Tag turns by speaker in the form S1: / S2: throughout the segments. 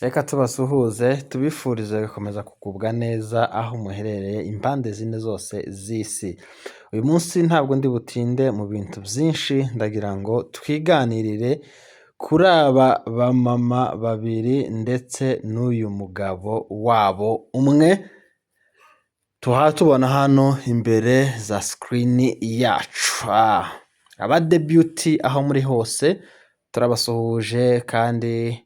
S1: Reka tubasuhuze, tubifurize gukomeza kugubwa neza aho muherereye impande zine zose z'isi. Uyu munsi ntabwo ndi butinde mu bintu byinshi, ndagira ngo twiganirire kuri aba bamama babiri ndetse n'uyu mugabo wabo umwe, tuha tubona hano imbere za screen yacu. Aba The Beauty aho muri hose turabasuhuje kandi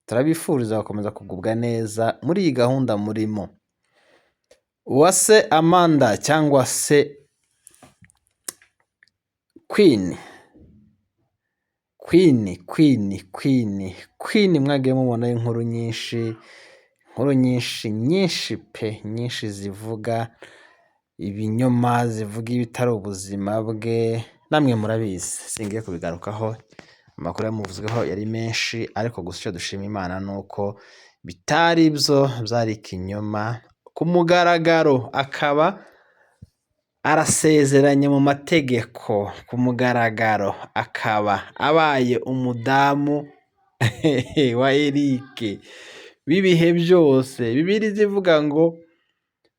S1: turabifuriza gukomeza kugubwa neza muri iyi gahunda murimo. Uwase Amanda cyangwa se Queen, Queen, Queen, Queen, Queen, mwagiye mubonaho inkuru nyinshi, inkuru nyinshi nyinshi pe, nyinshi zivuga ibinyoma, zivuga ibitari ubuzima bwe, namwe murabizi singiye kubigarukaho, amakuru yamuvuzweho yari menshi, ariko gusa icyo dushima Imana ni uko bitari byo, byari ikinyoma, ku mugaragaro akaba arasezeranye mu mategeko, ku mugaragaro akaba abaye umudamu wa Eric w'ibihe byose. Bibiliya ivuga ngo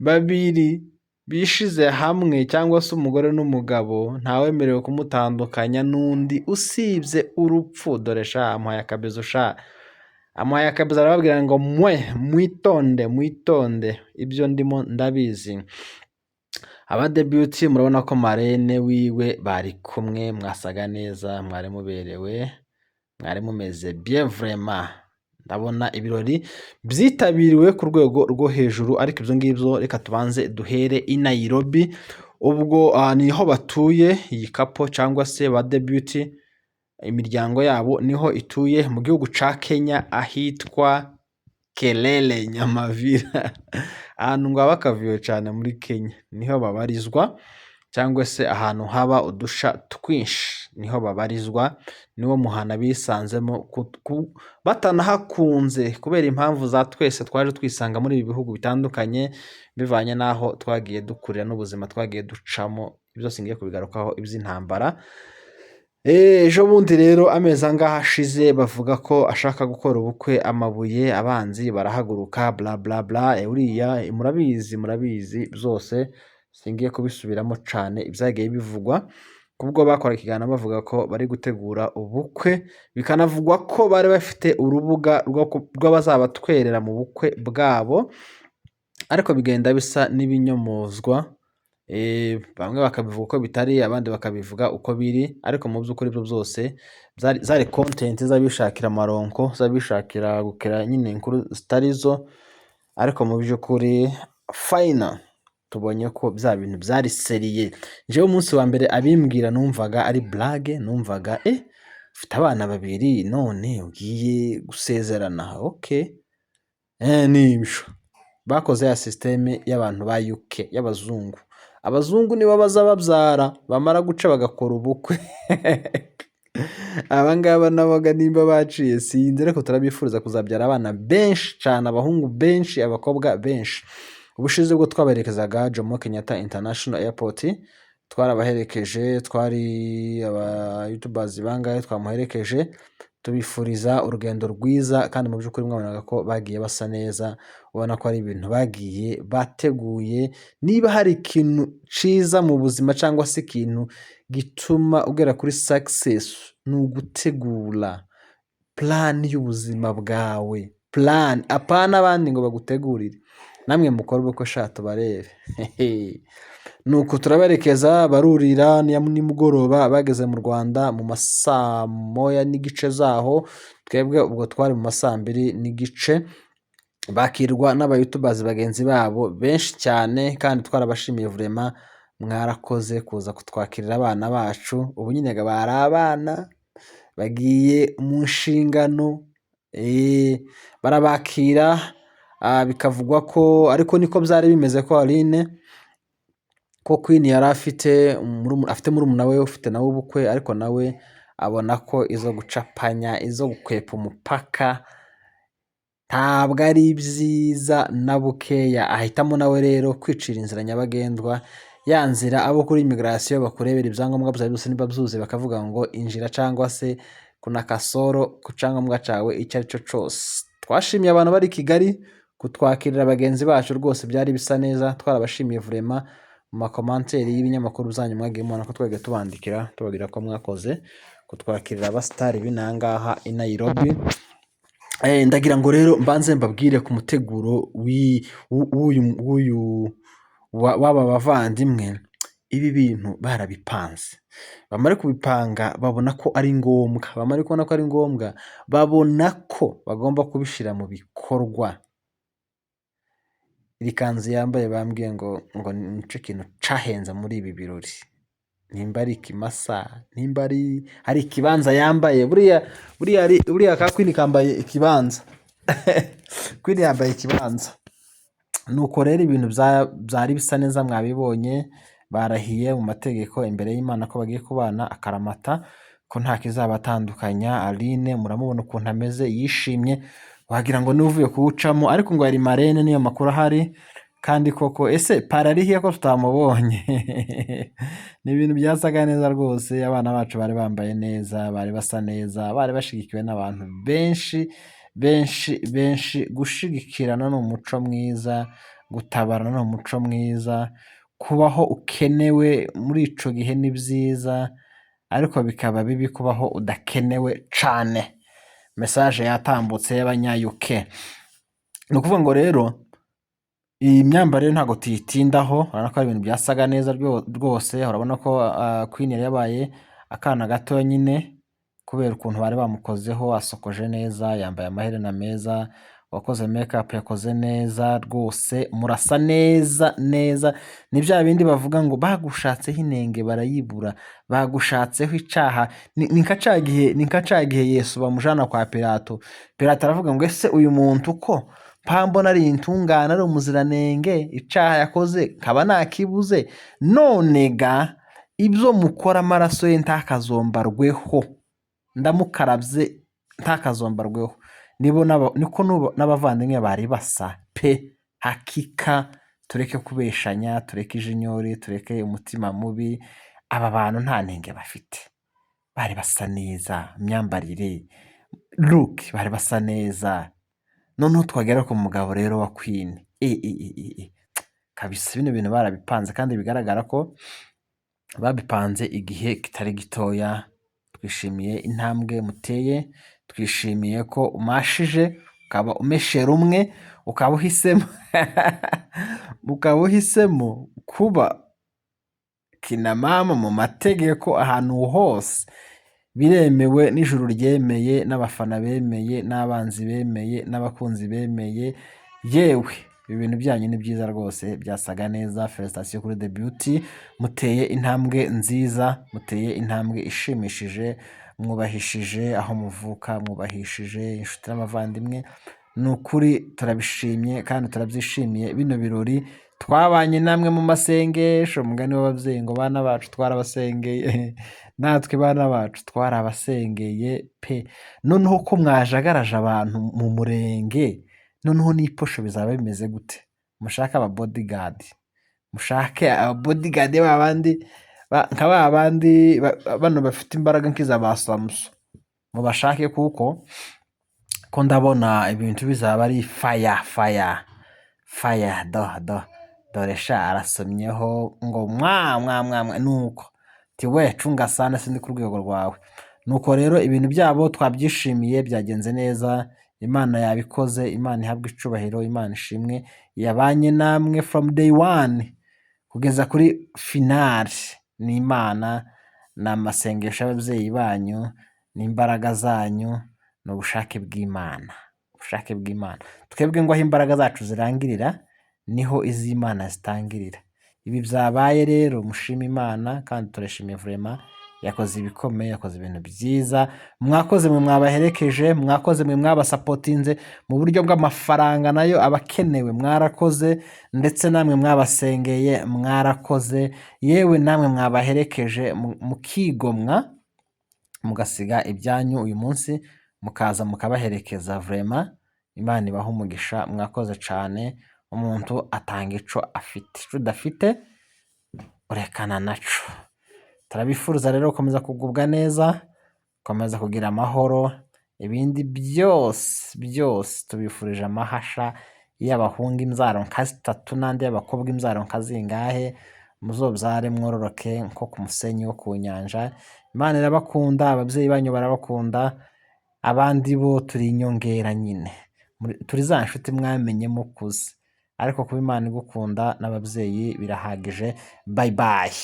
S1: babiri bishize hamwe cyangwa se umugore n'umugabo, ntawemerewe kumutandukanya n'undi usibye urupfu. Dore sha, amuhaye akabizo sha, amuhaye akabizo, arababwira ngo mwe mwitonde, mwitonde, ibyo ndimo ndabizi. Aba The Beauty murabona ko marraine wiwe bari kumwe, mwasaga neza, mwari muberewe, mwari mumeze bien vraiment. Ndabona ibirori byitabiriwe ku rwego rwo hejuru, ariko ibyo ngibyo reka tubanze duhere i Nairobi, ubwo niho batuye iyi couple cyangwa se ba The Beauty, imiryango yabo niho ituye mu gihugu ca Kenya ahitwa Kelele Nyamavira, ahantu ngo haba akavuyo cyane muri Kenya niho babarizwa, cyangwa se ahantu haba udusha twinshi niho babarizwa, niwo muhana bisanzemo batanahakunze kubera impamvu za twese twaje twisanga muri ibi bihugu bitandukanye, bivanye n'aho twagiye dukurira n'ubuzima twagiye ducamo, byose ngiye kubigarukaho iby'intambara. Ejo bundi rero amezi angahe ashize bavuga ko ashaka gukora ubukwe, amabuye abanzi barahaguruka, bla bla bla, uriya murabizi, murabizi byose singiye kubisubiramo cane ibyagiye bivugwa, kubwo bakora ikiganiro bavuga ko bari gutegura ubukwe, bikanavugwa ko bari bafite urubuga rw'abazabatwerera mu bukwe bwabo, ariko bigenda bisa n'ibinyomozwa, bamwe bakabivuga uko bitari, abandi bakabivuga uko biri, ariko mu by'ukuri ibyo byose zari content z'abishakira amaronko, z'abishakira gukera nyine inkuru zitari zo, ariko mu by'ukuri final tubonye ko bya bintu byari sérieux. Njyewe umunsi wa mbere abimbwira numvaga ari blague, numvaga ufite abana babiri none ugiye gusezerana, okay, nibyo. Bakoze ya système y'abantu ba UK y'abazungu, abazungu nibo baza babyara bamara guca bagakora ubukwe. Aba ngaba nabo nimba baciye sinzi, ariko turabifuriza kuzabyara abana benshi cyane, abahungu benshi, abakobwa benshi. Ubushize ubwo twaberekezaga Jomo Kenyatta International Airport, twarabaherekeje, twari aba youtubers bangahe twamuherekeje, tubifuriza urugendo rwiza, kandi mu by'ukuri mwabonaga ko bagiye basa neza, ubona ko ari ibintu bagiye bateguye. Niba hari ikintu ciza mu buzima cyangwa se ikintu gituma ugera kuri success, ni ugutegura plan y'ubuzima bwawe, plan, apana abandi ngo bagutegurire. Namwe mukore ubukwe sha tubarebe. Nuko turaberekeza, barurira nimugoroba bageze mu Rwanda mu ma saa moya n'igice zaho, twebwe ubwo twari mu ma saa mbiri n'igice, bakirwa n'aba youtubers bagenzi babo benshi cyane, kandi twarabashimiye vraiment, mwarakoze kuza kutwakirira abana bacu, ubu nyine bari abana bagiye mu nshingano, barabakira, bikavugwa ko ariko niko byari bimeze ko Aline, ko Queen yari afite murumuna we ufite nawe ubukwe, ariko nawe abona ko izo gucapanya, izo gukwepa umupaka ntabwo ari byiza na bukeya, ahitamo nawe rero kwicira inzira nyabagendwa, ya nzira abo kuri immigration bakurebera ibyangombwa byawe byose niba byuzuye bakavuga ngo injira, cyangwa se kuna kasoro ku cyangombwa cyawe icyo ari cyo cyose. Twashimiye abantu bari i Kigali kutwakirira bagenzi bacu, rwose byari bisa neza, twarabashimiye vraiment. Mu ma commentaires y'ibinyamakuru byanyu mwagiye mubona ko twagiye tubandikira tubabwira ko mwakoze kutwakirira abasitari b'inangaha i Nairobi. Ndagira ngo rero mbanze mbabwire ku muteguro w'uyu w'aba bavandimwe. Ibi bintu barabipanze, bamara kubipanga babona ko ari ngombwa, bamara kubona ko ari ngombwa babona ko bagomba kubishyira mu bikorwa. Iri kanzu yambaye bambwiye ngo nicyo kintu cahenze muri ibi birori, nimba ari ikimasa, nimba ari ikibanza yambaye, buriya buriya buriya ka Queen kambaye ikibanza, Queen yambaye ikibanza. Nuko rero ibintu byari bisa neza, mwabibonye, barahiye mu mategeko imbere y'Imana ko bagiye kubana akaramata, ko nta kizabatandukanya. Aline muramubona ukuntu ameze, yishimye wagira ngo niwe uvuye kuwucamo, ariko ngo yari marraine, niyo makuru ahari. Kandi koko ese parrain ari he ko tutamubonye? Ni ibintu byasaga neza rwose, abana bacu bari bambaye neza, bari basa neza, bari bashigikiwe n'abantu benshi benshi benshi. Gushigikirana ni umuco mwiza, gutabarana ni umuco mwiza, kubaho ukenewe muri ico gihe ni byiza, ariko bikaba bibi kubaho udakenewe cane. Message yatambutse y'abanya-UK. Ni ukuvuga ngo rero iyi myambarire ntabwo tuyitindaho, urabona ko ari ibintu byasaga neza rwose. Urabona ko Queen yari yabaye akana gato nyine kubera ukuntu bari bamukozeho, asokoje neza, yambaye amaherena meza, uwakoze make-up yakoze neza rwose, murasa neza neza. Ni bya bindi bavuga ngo bagushatseho inenge barayibura, bagushatseho icaha. Ni nka ca gihe, ni nka ca gihe Yesu bamujana kwa Pilato, Pilato aravuga ngo: "Ese uyu muntu ko mbona ari intungane, ari umuziranenge, icaha yakoze nkaba nakibuze, none ga ibyo mukora amaraso ye ntakazombarweho, ndamukarabye ntakazombarweho." Nibo niko n'abavandimwe bari basa pe. Hakika tureke kubeshanya, tureke ijinyori, tureke umutima mubi. Aba bantu nta nenge bafite, bari basa neza, imyambarire, look, bari basa neza. Noneho twagera ku mugabo rero wa Queen, e, e, e, e, e. Kabisa bino bintu barabipanze, kandi bigaragara ko babipanze igihe kitari gitoya. Twishimiye intambwe muteye, twishimiye ko umashije ukaba umeshera umwe, ukaba uhisemo kuba kina mama mu mategeko ahantu hose biremewe, n'ijuru ryemeye, n'abafana bemeye, n'abanzi bemeye, n'abakunzi bemeye. Yewe, ibi bintu byanyu ni byiza rwose, byasaga neza. Félicitations kuri The Beauty, muteye intambwe nziza, muteye intambwe ishimishije, mwubahishije aho muvuka, mwubahishije inshuti n'abavandimwe. Ni ukuri turabishimye kandi turabyishimiye. Bino birori twabanye namwe mu masengesho, mugani w'ababyeyi ngo bana bacu twarabasengeye, natwe bana bacu twarabasengeye pe. Noneho ko mwajagaraje abantu mu murenge, noneho n'iposho bizaba bimeze gute? Mushake aba bodyguard, mushake aba bodyguard ba bandi nka ba bandi bano bafite imbaraga nk'iza ba Samuso, mubashake, kuko ko ndabona ibintu bizaba ari fire fire fire. Do do dore sha, arasomyeho ngo mwa mwa mwa mwa. Nuko ti we cunga sana, sindi ku rwego rwawe. Nuko rero ibintu byabo twabyishimiye, byagenze neza, Imana yabikoze, Imana ihabwe icubahiro, Imana ishimwe yabanye namwe from day one kugeza kuri finale. Ni Imana, ni amasengesho y'ababyeyi banyu, ni imbaraga zanyu, ni ubushake bw'Imana, ubushake bw'Imana. Twebwe ngo aho imbaraga zacu zirangirira niho iz'Imana zitangirira. Ibi byabaye rero mushime Imana, kandi turashimiye vraiment, yakoze ibikomeye, yakoze ibintu byiza. Mwakoze mwe mwabaherekeje, mwakoze mwe mwabasapotinze mu buryo bw'amafaranga, nayo abakenewe, mwarakoze. Ndetse namwe mwabasengeye, mwarakoze. Yewe namwe mwabaherekeje mukigomwa, mugasiga ibyanyu uyu munsi mukaza mukabaherekeza, vraiment Imana ibahe umugisha, mwakoze cane. Umuntu atanga ico afite, ico udafite urekana naco. Turabifuriza rero gukomeza kugubwa neza, gukomeza kugira amahoro. Ibindi byose byose tubifurije amahasha y'abahungu imbyaro nka zitatu n'andi y'abakobwa imbyaro nka zingahe, muzobyare mwororoke nko ku musenyi wo ku nyanja. Imana irabakunda, ababyeyi banyu barabakunda, abandi bo turi inyongera nyine, turi za nshuti mwamenye mukuze, ariko kuba Imana igukunda n'ababyeyi birahagije. Bye bye.